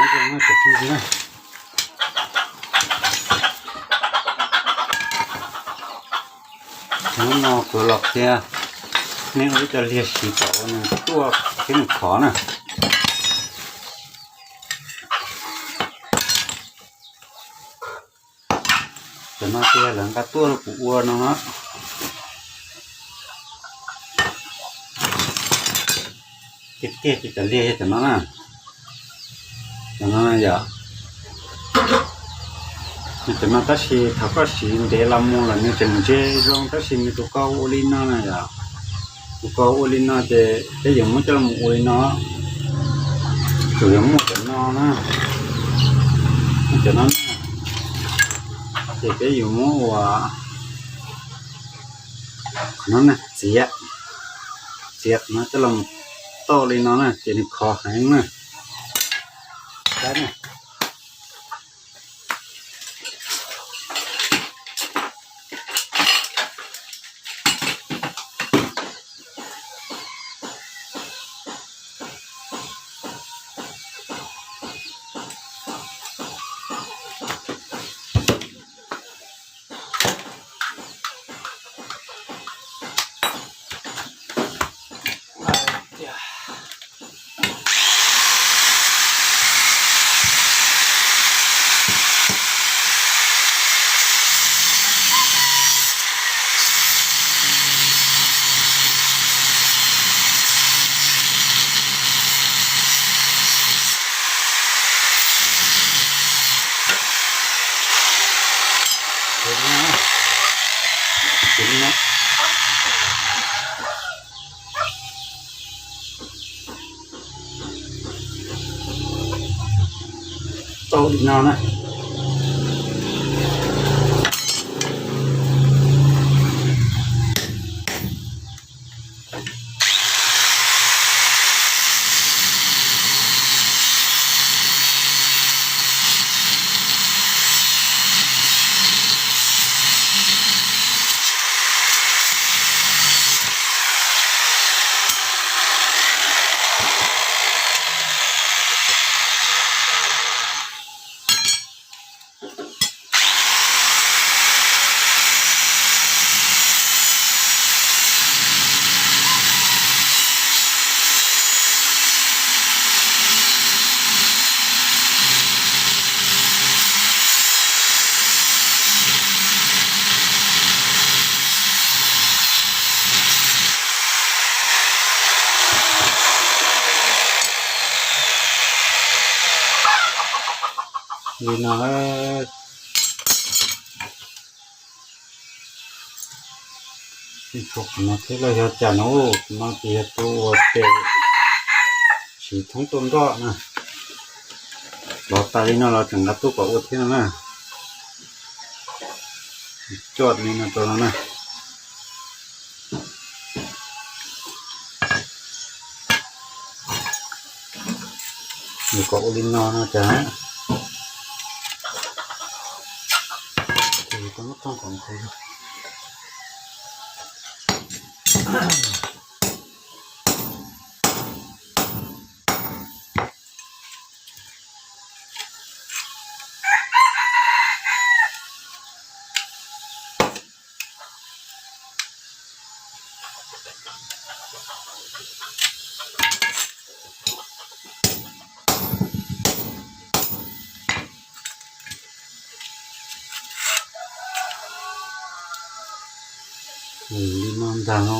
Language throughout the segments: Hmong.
Hnub no kuv los qhia nej ua ib co liag siv kom ua nws tuaj thiab nws khov na. Cov no ces lawv nqa tuaj rau kuv ua no na. Tiag tiag ces cov liag yog cov no na. Cov no yom, nws cov no tab sis thaum koj siv ntev los mus lawm nws tseem ntse zoo, tab sis nws tus ko ua li no na yom. Tus ko ua li no ces peb yuav muab coj los ua li no. Tsuas yog muaj cov no na, muaj cov no na, ces peb yuav muab ua no na, txiav, txiav qhov no coj los tauj li no na ces nws khov heev na. Saib na. Tau li no na. Li no, tshuav qhov no thiab los yog cas no, no ces yog tus ua tes siv thoob tuaj nroj na. Los tas li no los tseem nqa tuaj kom ua thiab no na. Coj li no rau no na. Nws kom ua li no no cas. Li no ntag no.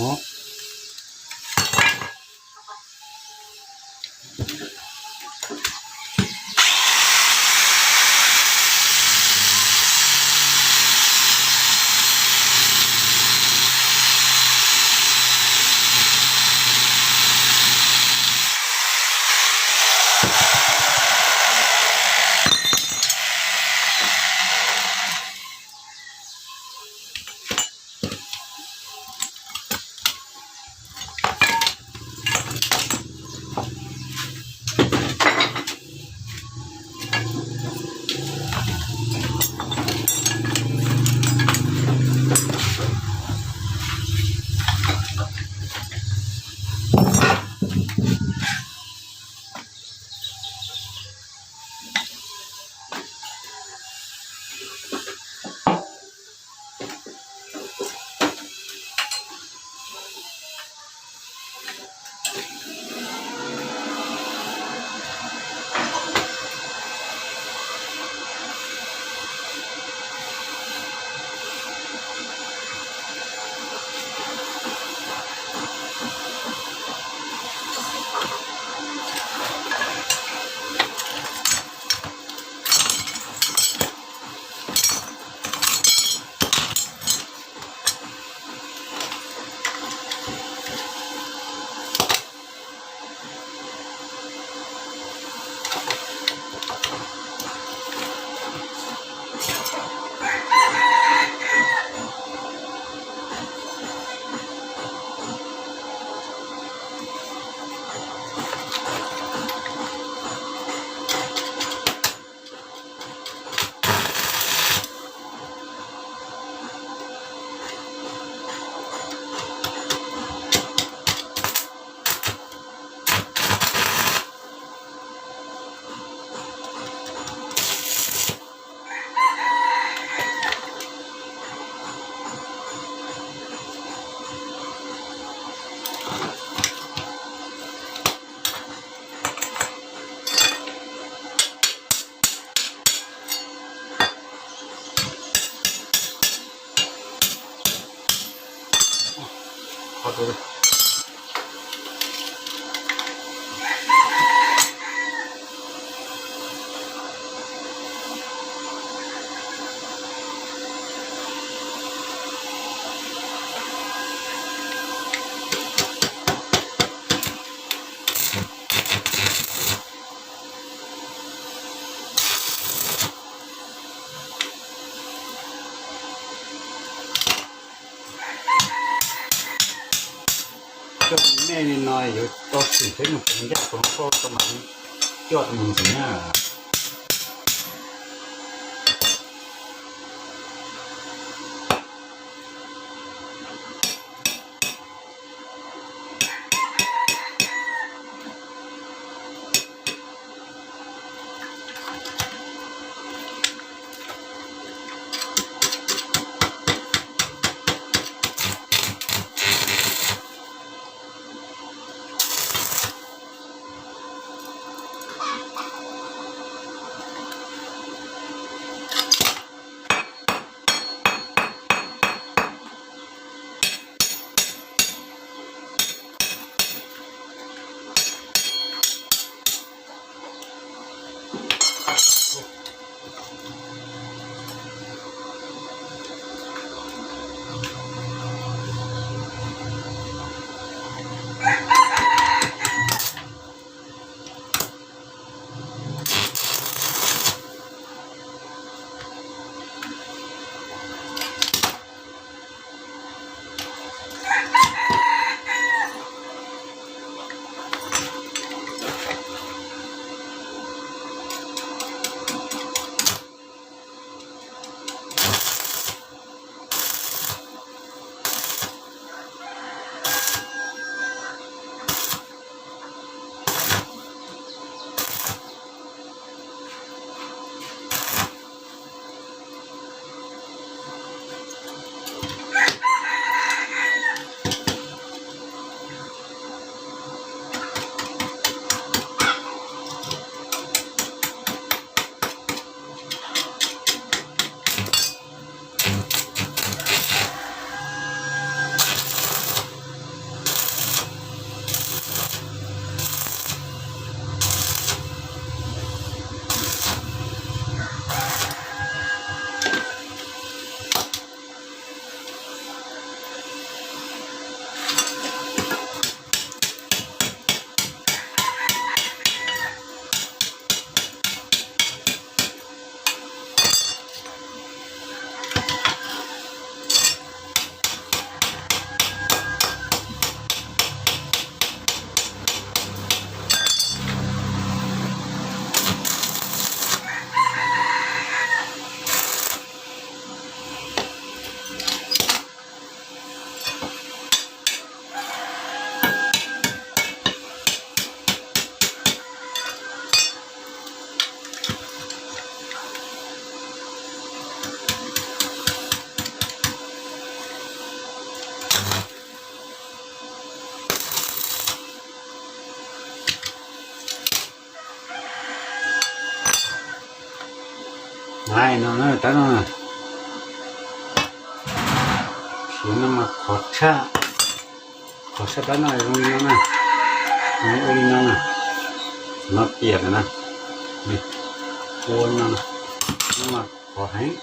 Ua Coj me me li no yuav tau sim seb nws puas ncaj puas zoo nkauj tau mam li coj mus ntxiv na. Ai no na, tab no na, siav no mas qhov tshaj, qhov tshaj tab no zoo li no na, ua li no na, no tiam na, ua no, no mas qhov heev.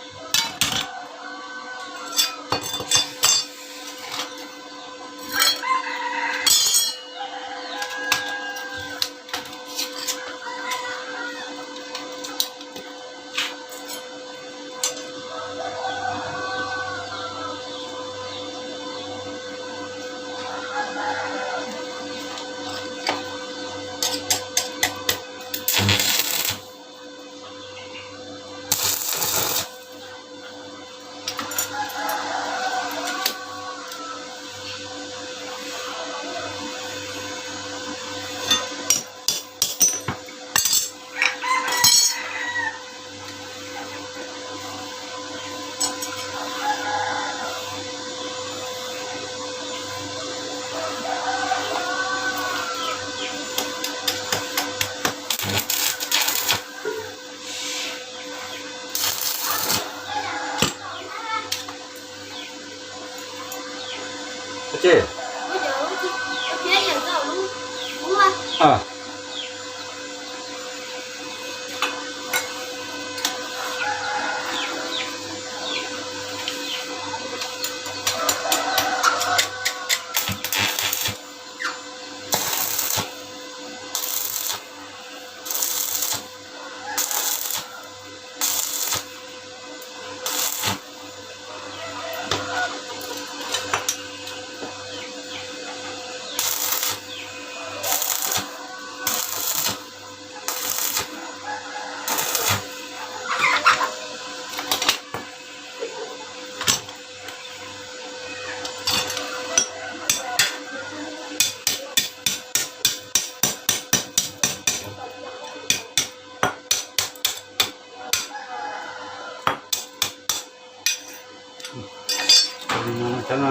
Cov no,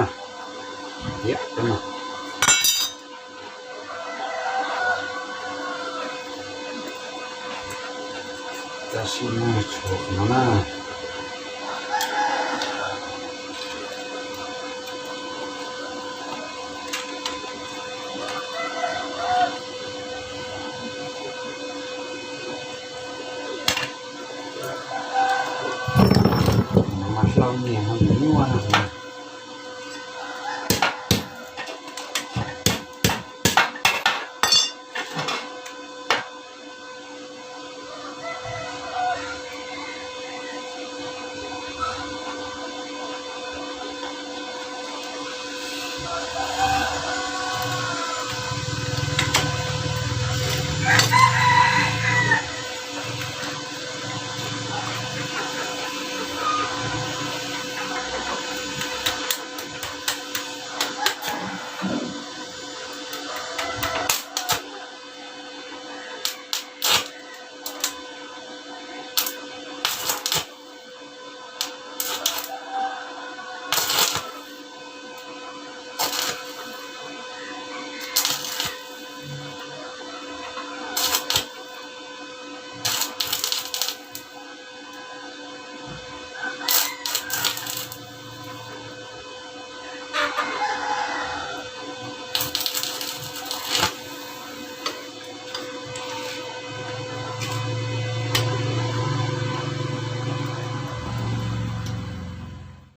tiam cov no. Tab sis no tshuav no na. Mas hlau niag ho nyuaj nyuaj no.